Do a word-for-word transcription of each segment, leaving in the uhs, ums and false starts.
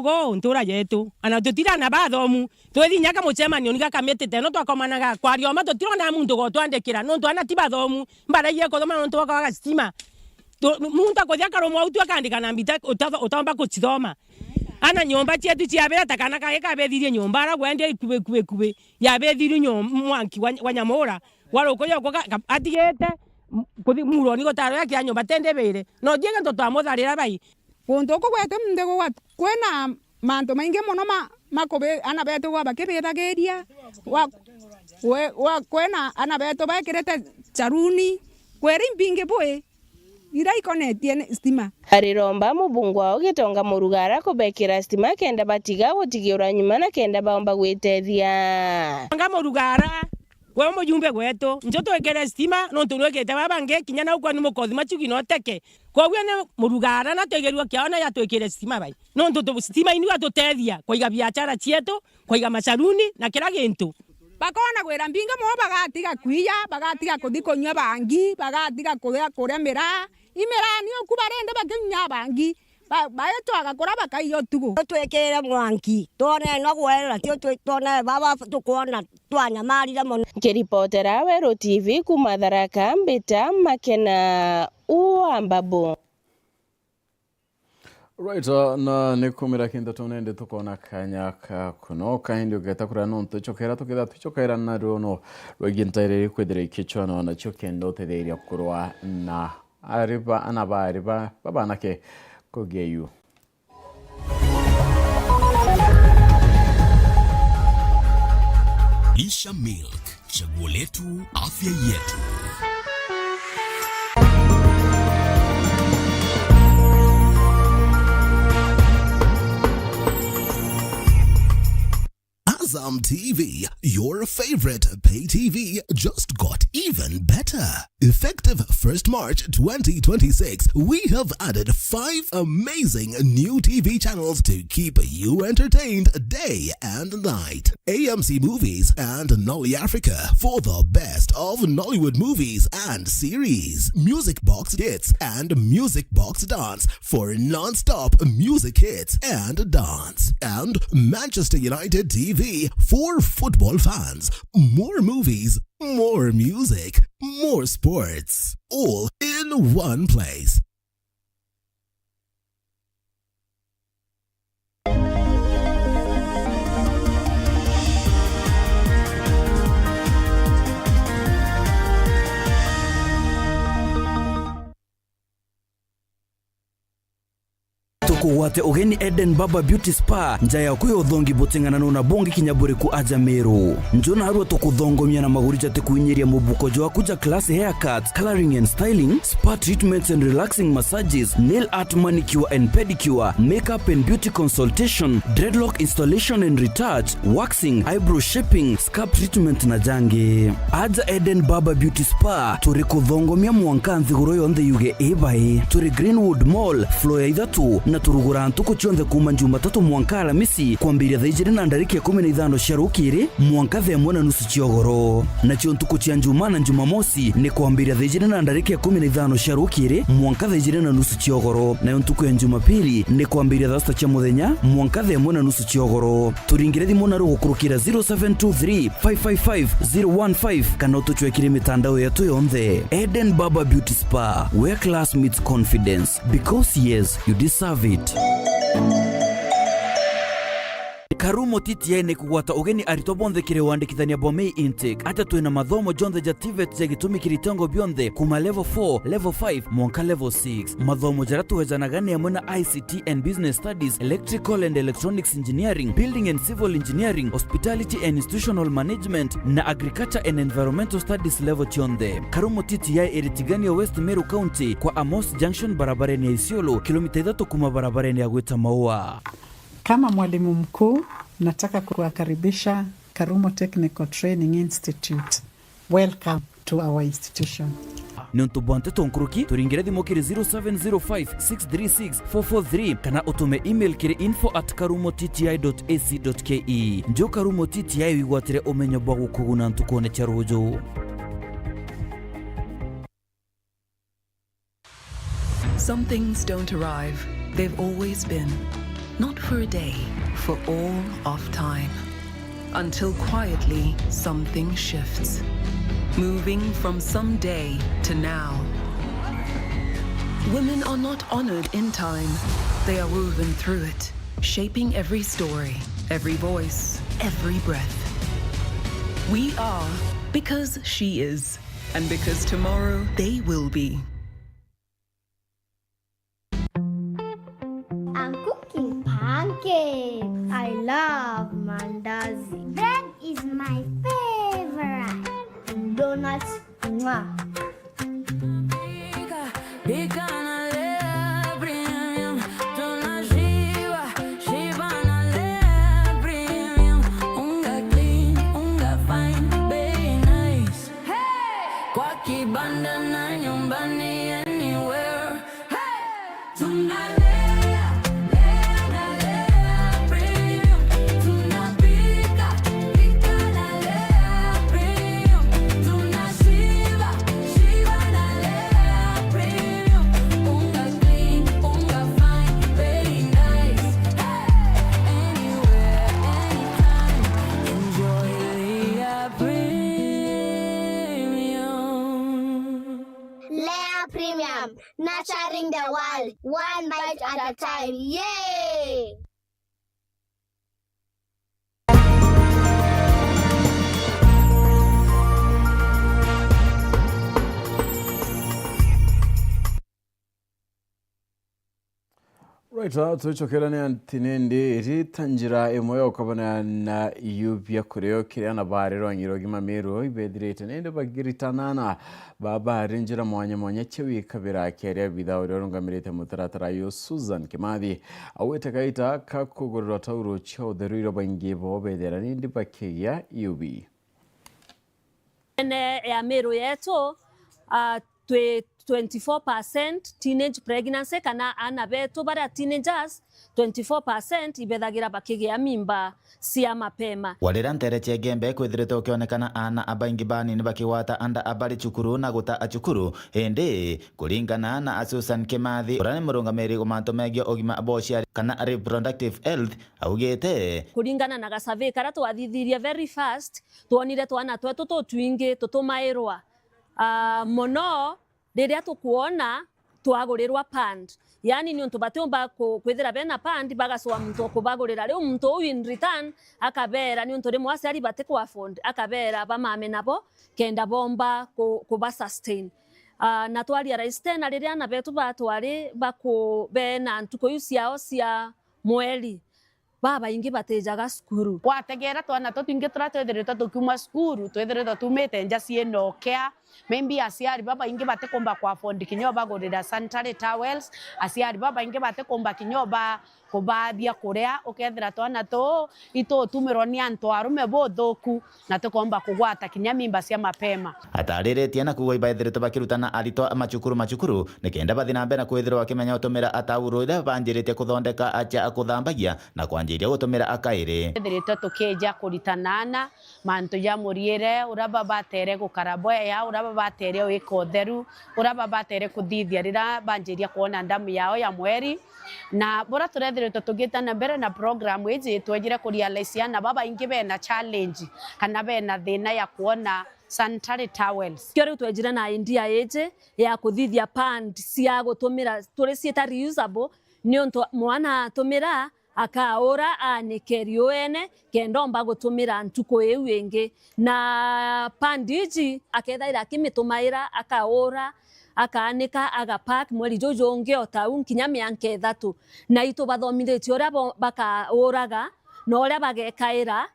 Go ntura yetu, ana tutiri ana bathomu, twithi inya kamucemanio ni gakamitite, no twakomanaga kwaria uma, tutirona muntu gotwandikira, nontu ana ti bathomu, mbaragia kuthoma nontu bwa kwaga stima. Tu-, muntu akuthia akarumwa utu akandika na mbita uta-, utaumba kucithoma. Ana nyomba cietu ciabira ta kana kage kabethirie nyomba, ara gwende ikubi, kubi, kubi, yabethirie nyom-, mwanki wa, wa nyamura, wa rukuyo kuga-, ka-, atigite, m-, kuthi muroni gutaro ya kia nyomba tendebire. No thiege ntu twamutharira bai. Guntu guku gwetu nthi gugwa-, kwina mantu maingi mono ma, ma kubi-, ana betu gwa bakibithagiria, gwa, gwe-, gwa kwina ana betu bekirite charuni, kwiri imbingi bui, iria ikonetie ni stima. Ariromba mubunge wao Gitonga Murugara kubekira stima kenda batiga gutigiura nyuma na kenda baomba gwitethia. Gitonga Murugara, gwe mujumbe gwetu, njo twikire stima, nontu nwikite baba ngi kinya nau kwani mukothi machugi no teke. Koguo ni Murugara na twigirue kiao na yatwikire stima bai. Nontu tu-, stima iniu atutethia kuiga biachara cietu, kuiga macharuni na kira gintu. Bakona gwira mbingi mono, bagatiga kwiya, bagatiga kuthi kunyua bangi, bagatiga kuria, kuria miraa. Imiraa ni uku barindi bakinyua bangi. Ba-, baitwaga kuria bakaiya utugu. Twikire mwanki, twone no gwerera, tio twi-, twone baba tukwona twanyamarire mono. Nkiripotera Weru T V kuuma Tharaka, mbita Makena wa Mbabu. Right, uh, na ni kumira kintu tunende tukona kanya ka kunoka, indi ugeta kuria nontu ichokera tuketha twichokera na ruono rwegii ntairiri kwithira ikichwana nacio kenda utetheria kurwa na ari ba, ana ba ari ba, babanake kugia yu. Lisha Milk, chaguo letu, afya yetu. Azam T V, your favorite pay T V, just got even better. Effective first March twenty twenty-six, we have added five amazing new T V channels to keep you entertained day and night. A M C Movies and Nolly Africa for the best of Nollywood movies and series. Music Box Hits and Music Box Dance for non-stop music hits and dance. And Manchester United T V for football fans. More movies, more music, more sports, all in one place. Tukugwate ugeni Eden Barber Beauty Spa, nja yaku ya uthongi buting'ananu na bungi kinya buriku aja Meru. Njo narua tukuthongomia na maguri jati kuinyiria mubuko jwaku ja class haircuts, coloring and styling, spa treatments and relaxing massages, nail art, manicure and pedicure, makeup and beauty consultation, dreadlock installation and retouch, waxing, eyebrow shaping, scalp treatment na jangi. Aja Eden Barber Beauty Spa, turi kuthongomia mwanka nthiguru yonthe yuge i bai. Turi Greenwood Mall, floor ya ithatu, na turuguraa ntuku cionthe kuuma Jumatatu mwanka Aramisi, kwambiria thaa ijiri na ndarika ikumi na ithano cia rukiri mwanka thaa imwe na nusu cia ugoro. Nacio ntuku cia Njumaa na Jumamosi ni kwambiria thaa ijiri na ndarika ikumi na ithano cia rukiri mwanka thaa ijiri na nusu cia ugoro. Nayo ntuku ya Jumapili ni kwambiria thaa sita cia muthenya mwanka thaa imwe na nusu cia ugoro. Turingire thimu naru gukurukira zero seven two three, five five five, zero one five kana utucwekire mitandao yetu yonthe. Eden Barber Beauty Spa, where class meets confidence. Because yes, you deserve it. Karumo T T I ni kugwata ugeni aritwa bonthe kiri wandikithania bwa May Intake. Ata twina mathomo jonthe ja TVET ja gitumi kiri itengo bionthe, kuma level four, level five, mwanka level six. Mathomo jaria tuwejanaga ni amwe na I C T and Business Studies, Electrical and Electronics Engineering, Building and Civil Engineering, Hospitality and Institutional Management, na Agriculture and Environmental Studies level cionthe. Karumo T T I iri Tigania, West Meru County, kwa Amos Junction, barabarene ya Isiolo, kilomita ithatu kuma barabarene ya gwita Maua. Kama mwalimu mkuu, nataka kuwakaribisha Karumo Technical Training Institute. Welcome to our institution. Niuntu bwa nteto nkuruki, turingire thimu kiri zero seven zero five, six three six, four four three kana utume email kiri info at karumo T T I dot A C dot K E. Nju Karumo T T I wigwatire umenyo bwa gukuguna ntukune cia ruju. Some things don't arrive, they've always been. Not for a day, for all of time. Until quietly something shifts, moving from someday to now. Women are not honored in time, they are woven through it, shaping every story, every voice, every breath. We are because she is, and because tomorrow they will be. I'm cooking pancakes. I love mandazi. Bread is my favorite. Donuts, mwah. Pika, pika na Lea Premium. Tunashiba, shiba na Lea Premium. Unga clean, unga fine, bei nice. Hey! Kwa kibanda na nyumbani, anywhere. Hey! Tunalea, lea na Lea Premium. Tunapika, pika na Lea Premium. Tunashiba, shiba na Lea Premium. Unga clean, unga fine, very nice. Hey! Anywhere, anytime. Enjoy Lea Premium. Lea Premium, nurturing the world, one bite at a time. Yay! Right, ah, twicokerania nti nindi iri ta njira imwe ya ukabana na iu bia kurio kiria na bari rwangi rwa gima Meru ibethirite nindi bagiritanana. Baba ari njira mwanya mwanya cia wikabira akiaria bitha uria urungamirite mutaratara uyu Susan Kimathi augite kaita ka kugurira tauro cia utheru iria baingi bo bethira nindi bakigia iu bi. Ene ya Meru yetu, ah, twi twenty-four percent teenage pregnancy, kana aana betu baria teenagers, twenty-four percent ibethagira bakigia mimba cia mapema. Warira ntere cia Igembe kwithirite ukionekana aana abaingi banini bakigwata nda abari cukuru na guta a cukuru, indi kuringana na a Susan Kimathi, uria ni murungamiri wa mantu megie ugima bwa uciari kana reproductive health, augite, kuringana na gasurvey karia twathithirie very fast, twonire twana twetu tutwingi tutumairwa, ah, mono riria tukwona twagurirwa pad. Yaani niuntu batiumba ku-, kwithira bena pad, bagacua muntu wa kubagurira. Riu muntu uu in return akabeera, niuntu rimwe aciari batiku afford, akabeera bamame nabo kenda bomba ku-, kuba sustain. Ah, na twa realize tena riria aana betu batwari baku-, bena ntuku iu ciao cia mweri, babaingi batijaga cukuru. Wategeera twana tutu twingi turia twithiritwe tukiuma cukuru, twithiritwe tuumite nja ciina ukea. Maybe aciari babaingi batikumba ku afford kinya ubagurira sanitary towels, aciari babaingi batikumba kinya uba-, kubathia kuria, ukethira twana tuu itutumirwa ni antu arume buthuku. Na tukomba kugwata kinya mimba cia mapema. Atariritie na kuuga ibaithiritwe bakirutana aritwa macukuru macukuru, nikenda bathi na mbere na kwithirwa bakimenya gutumira atauro iria banjiritie kuthondeka acia kuthambagia na kwanjiria gutumira akairi. Twithiritwe tukija kuritanaana mantu ja muriire, uria babatere gukara bwega, uria babatere gwika utheru, uria babatere kuthithia riria banjiria kwona ndamu yao ya mweri. Na buria turethiritwe tugita na mbere na program iji, twejire ku realize aana babaingi bena challenge kana bena thina ya kwona sanitary towels. Kio riu twejire na idea iji ya kuthithia pad cia gutumira, turiciita reusable, niuntu mwana atumira, akaura, aanike riuene, kenda omba gutumira ntuku iu ingi. Na pad iji akethaira akimitumaira, akaura, akaanika, agapack mweri juu jungi o tau, nkinya mianka ithatu. Na itubathomithitie uria bo-, bakauraga na uria bagekaira,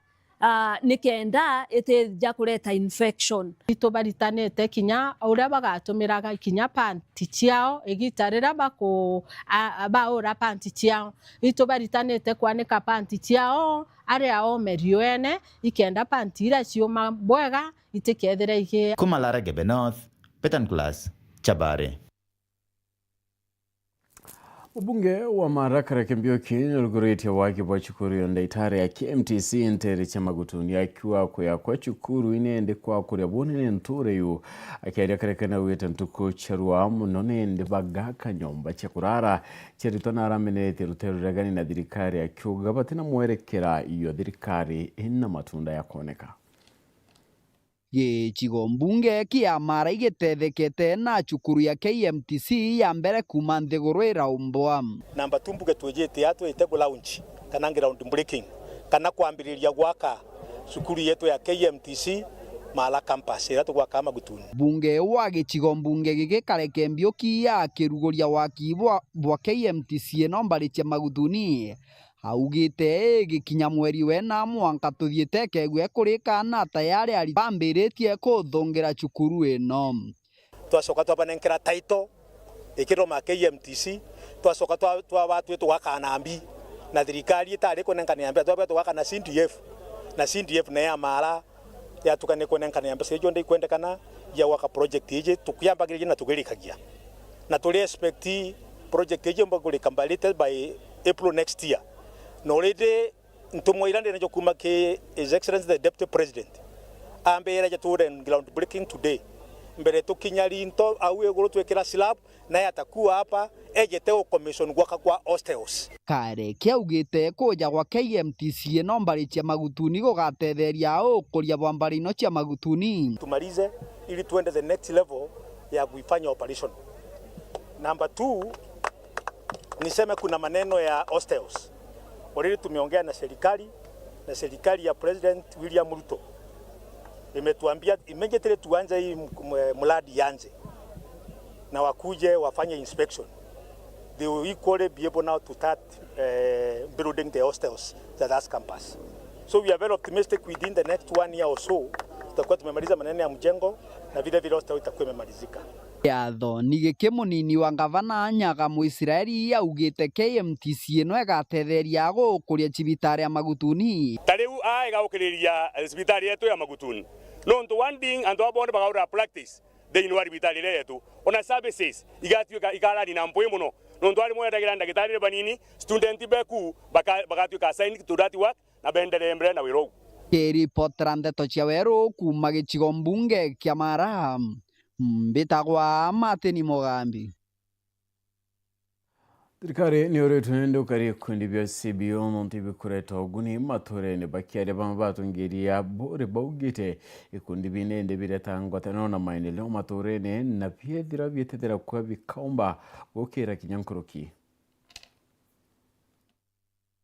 ah, nikenda itija kureta infection. Itubaritanite kinya uria bagatumiraga kinya pad ciao igita riria baku-, a, a, baura pad ciao. Itubaritanite kwanika pad ciao aria ome riuene, ikenda pad iria ciuma bwega itikethire igi. Kuma Laregebe North, Peter Nicholas, Chabari. Mubunge wa Maara Kareke Mbiuki niruguritie waki bwa cukuru ya ndaitari ya K M T C nteere cia Magutuni, akiuga kuya kwa cukuru ine ndi kwa kuria bunene ntuure yu. Akiaria Kareke naugite ntuku cia rua muno nindi bagaka nyomba cia kurara cia aritwa na arameneretie ruteere ruregani na thirikari, akiuga batina mwerekera iyo thirikari ina matunda ya kwoneka. Gicigo mbunge kia Maara igitethekete na cukuru ya K M T C ya mbere kuuma nthiguru iraumbwa. Namba two, mbuge twijite atwite ku launch kana ground breaking kana kwambiriria gwaka cukuru yetu ya K M T C Maara campus iria tugwaka Magutuni. Mbunge wa gicigo mbunge giki Kareke Mbiuki akiruguria waki bwa, bwa K M T C ino mbari cia Magutuni. Augite gikinya mweri wena mwanka tuthiite kegue kurika na tayari aritwa bambiritie kuthungira cukuru ino. Twacoka twabanenkera title ikiroma K M T C, twacoka twa-, twaba twi tugakana mbi na thirikari itari kunenkanira mbi, twaba tugakana C D F na C D F na ya Maara yatukania kunenkania mbeca icio nde ikwendekana ya gwaka project iji tukiambagiriria na tugirikagia. Na turi expect project iji yomba kurika by latest by April next year. Na already ntumwa iria ndi nacio kuuma ki His Excellency the Deputy President, ambire ja tuure ground breaking today. Mbere tukinya rinto au iguru twikira slab, naye atakuwa hapa, ejete u commission gwaka kwa hostels. Kareke augite kuja gwa K M T C ino mbari cia Magutuni gugatetheria gukuria bwa mbari ino cia Magutuni. Tumalize ili tuende the next level ya kuifanya operation. Number two, niseme kuna maneno ya hostels. Already tumeongea na serikali, na serikali ya President William Ruto imetuambia immediately tuanze hii m-, m-, mradi ianze na wakuje wafanye inspection. They will equally be able now to start, eh, building the hostels at that campus. So we are very optimistic within the next one year or so, tutakuwa tumemaliza maneno ya mjengo na vile vile hostel itakuwa imemalizika. Kiathoni giki munini wa ngavana Nyaga Muisraeli augite K M T C ino igatetheria gukuria cibitari ya Magutuni. Ta riu aa igaukiriria, eh, cibitari yetu ya Magutuni. Nontu one thing, antu aba bonthe bagaurira practice thiini wa cibitari iria yetu. Ona services igatuika ikarani na mpwi mono. Nontu arimwe endagira ndagitari ni banini, student beku baka-, bagatuika assigned to that work na beenderee mbere na wira uu. Kiripotera ndeto cia weru kuuma gicigo mbunge kia Maara, mbitagwa Martin Mugambi. Thirikari ni yuritwe ni ndukari ikundi bia C B O nontu ibikureta uguni maturene. Bakiaria bamwe batongeria buri baugite ikundi bine indi bireta ngwataniro na maendeleo maturene na biethira bietethera kwa bikaumba gukira kinya nkuruki.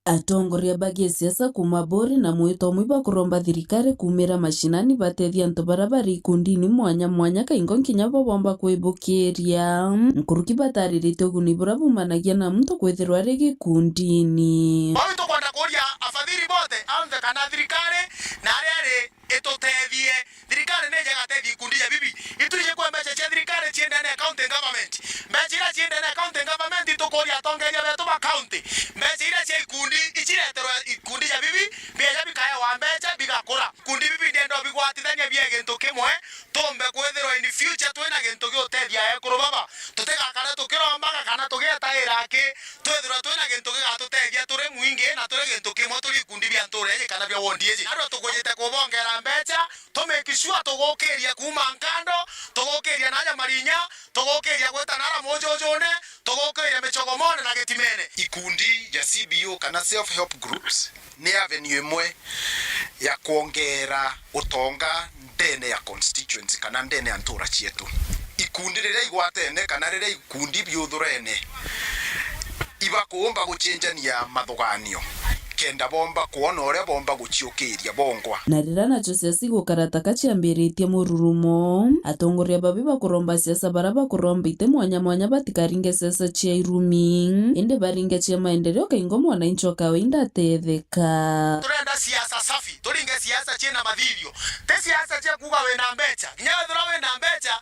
Atongoria ba gisiasa kuuma Buri na Mwito Mwiba kuromba thirikari kuumira mashinani batethie antu baria bari ikundini mwanya mwanya, kaingo nkinya bo bomba kwibukiria nkuruki batariritie uguni buria bumanagia na muntu kwithirwa ari gikundini. Bau tukwenda kuria afadhili bote, aunthe kana thirikari, na aria ari itutethie. Thirikari ni ija igatethia ikundi ja bibi. Itu ije kwa mbeca cia thirikari ciendene na county government. Mbeca iria ciendene na county government itukuria atongeria betu ba county. Mbeca iria cia ikundi icireterwe ikundi ja bibi, bieja bikaewa mbeca bigakura. Ikundi bibi ndienda bigwatithania bie gintu kimwe, tumbe kwithirwa in future twina gintu giutethia ekuru baba. Tutigakare tukirombaga kana tugietaira aki, twithirwe twina gintu gigatutethia turi mwingi na turi gintu kimwe turi ikundi bia ntura iji kana bia wondi iji. Narua tukujite kubongera mbeca, to make sure tugukiria kuuma nkando, tugukiria naja marinya, tugukiria gwita nara mujujune, tugukiria micogomone na gitimene. Ikundi ja C B O kana self help groups ni avenue imwe ya kwongera utonga ndene ya constituency kana ndene ya ntura cietu. Ikundi riria igwatene kana riria ikundi biuthurene, ibakuumba gucenjania mathuganio kenda bomba kwona uria bomba guciukiria bongwa. Na riria nacio siasa igukara taka ciambiritie mururumo, atongoria babi bakuromba siasa baria bakuromba iti mwanya mwanya batikaringe siasa cia irumi, indi baringe cia maendeleo kaingo mwananchi wa kawaida atetheka. Turenda siasa safi, turinge siasa ciina mathithio, ti siasa cia kuuga wina mbeca. Kinya wethirwa wina mbeca,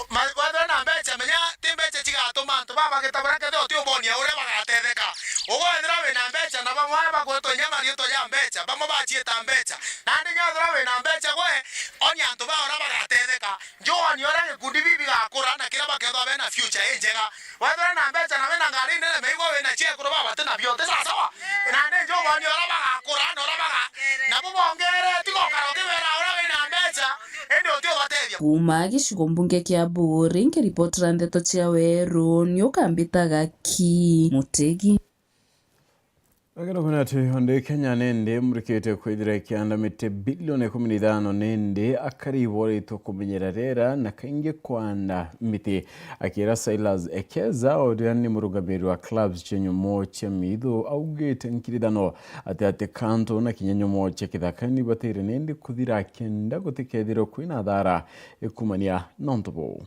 ma-, wethirwa wina mbeca, menya ti mbeca cigatuma antu baba bagitabura kethira utiumonia uria bagatetheka. Ugu wethirwa wina mbeca, na bamwe bagwetwa inya mariitwa ja mbeca, bamwe baciita mbeca. Nandi kinya wethirwa wina mbeca gwe, onia antu baa uria bagatetheka. Njuonia uria gikundi bibi bigakura na kiria bakethwa bena future injega. Wethira na mbeca na wina ngari nene, meigua wina ciekuru baba ti nabio, ti sawa sawa? Nandi njukwani uria bagakura na uria baga-, nabo bongere, tiga ukara ukibera uria wina mbeca, indi uti ubatethia. Kuuma gicigo mbunge kia Buuri, nkiripotera ndeto cia Weru, ni ukambitaga ki Mutegi. Agera kwona ati onde Kenya nindi murikite kwithira ikianda miti bilioni ikumi na ithano, nindi akari iboritwe kumenyera riera na kaingi kwanda miti. Akira Silas Ekeza, uria ni murungamiri wa clubs cia nyomo cia miithu, augite nkirithano ati ati kantu na kinya nyomo cia kithaka ni batire nindi kuthira akienda gutikethirwe kwina thara ikumania na untu buu.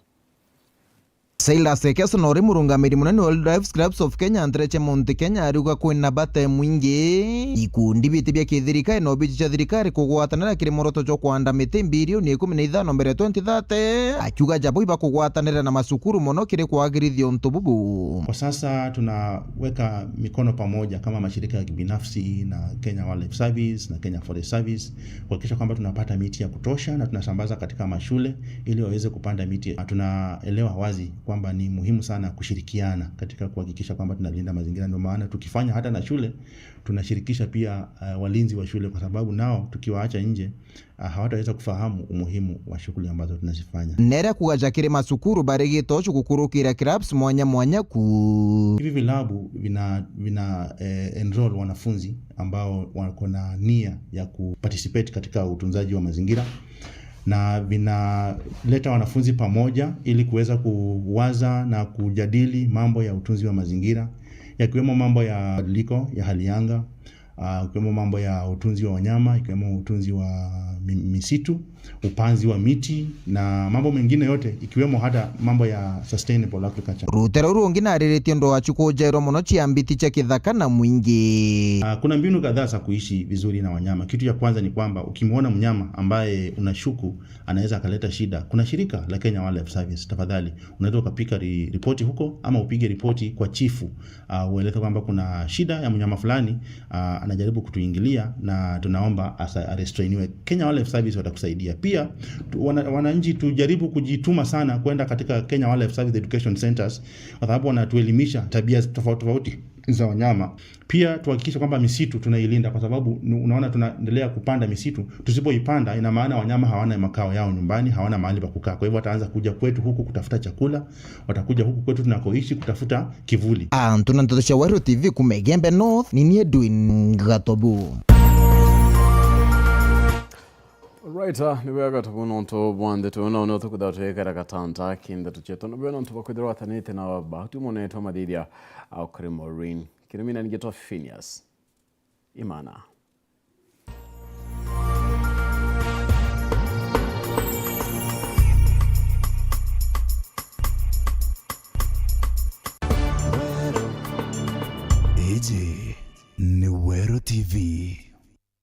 Silas Ekesa na uri murungamiri munene wa Wildlife Clubs of Kenya, Antereche Mount Kenya, ariuga kwina bata mwingi ikundi biti bia kithirikari na obici cia thirikari kugwatanira kiri muoroto jwa kwanda miti bilioni ikumi na ithano mbere ya twenty thirty, akiuga jabo ibakugwatanira na macukuru mono kiri kwagirithia untu bubu. Kwa sasa tunaweka mikono pamoja kama mashirika ya kibinafsi na Kenya Wildlife Service na Kenya Forest Service kuhakikisha kwamba tunapata miti ya kutosha na tunasambaza katika mashule ili waweze kupanda miti. Na tunaelewa wazi kwamba ni muhimu sana kushirikiana katika kuhakikisha kwamba tunalinda mazingira. Ndio maana tukifanya hata na shule, tunashirikisha pia, eh, walinzi wa shule, kwa sababu nao tukiwaacha nje, ah, hawataweza kufahamu umuhimu wa shughuli ambazo tunazifanya. Nere kugaja kiri macukuru barigite ucu gukurukira clubs mwanya mwanya ku. Hivi vilabu vina, vina, eh, enroll wanafunzi ambao wako na nia ya kuparticipate katika utunzaji wa mazingira, na vinaleta wanafunzi pamoja ili kuweza kuwaza na kujadili mambo ya utunzi wa mazingira, yakiwemo mambo ya mabadiliko ya hali ya anga, ah, ikiwemo mambo ya utunzi wa wanyama, ikiwemo utunzi wa mi-, misitu, upanzi wa miti na mambo mengine yote, ikiwemo hata mambo ya sustainable agriculture. Rutero ruru rungi nariritie undu wa ciuku njerwa mono cia mbiti cia kithaka na mwingi. Ah, kuna mbinu kadhaa za kuishi vizuri na wanyama. Kitu cha kwanza ni kwamba ukimwona mnyama ambaye unashuku anaweza akaleta shida, kuna shirika la Kenya Wildlife Service, tafadhali unaweza ukapiga ri-, ripoti huko ama upige ripoti kwa chifu, ah, ueleze kwamba kuna shida ya mnyama fulani, ah, anajaribu kutuingilia na tunaomba asa-, arestrainiwe. Kenya Wildlife Service watakusaidia. Pia, tu-, wana-, wananchi tujaribu kujituma sana kwenda katika Kenya Wildlife Service Education Centers, kwa sababu wanatuelimisha tabia tofauti tofauti za wanyama. Pia tuhakikishe kwamba misitu tunailinda, kwa sababu ni-, unaona tunaendelea kupanda misitu. Tusipoipanda, ina maana wanyama hawana makao yao nyumbani, hawana mahali pa kukaa. Kwa hivyo wataanza kuja kwetu huku kutafuta chakula, watakuja huku kwetu tunakoishi kutafuta kivuli. Antu na nteto cia Weru T V kuma Igembe North, ni nie Edwin Gatobu. Right, ah, ni bwega tubu nontu bwa ndeto ino, no tukwithirwa twikara gatanta ki ndeto cietu. Ni bwega nontu bwa kwithirwa watanite na Bahati Munene twa Mathithia, au kuri Maureen. Kirumina ningetwa Phineas Imana.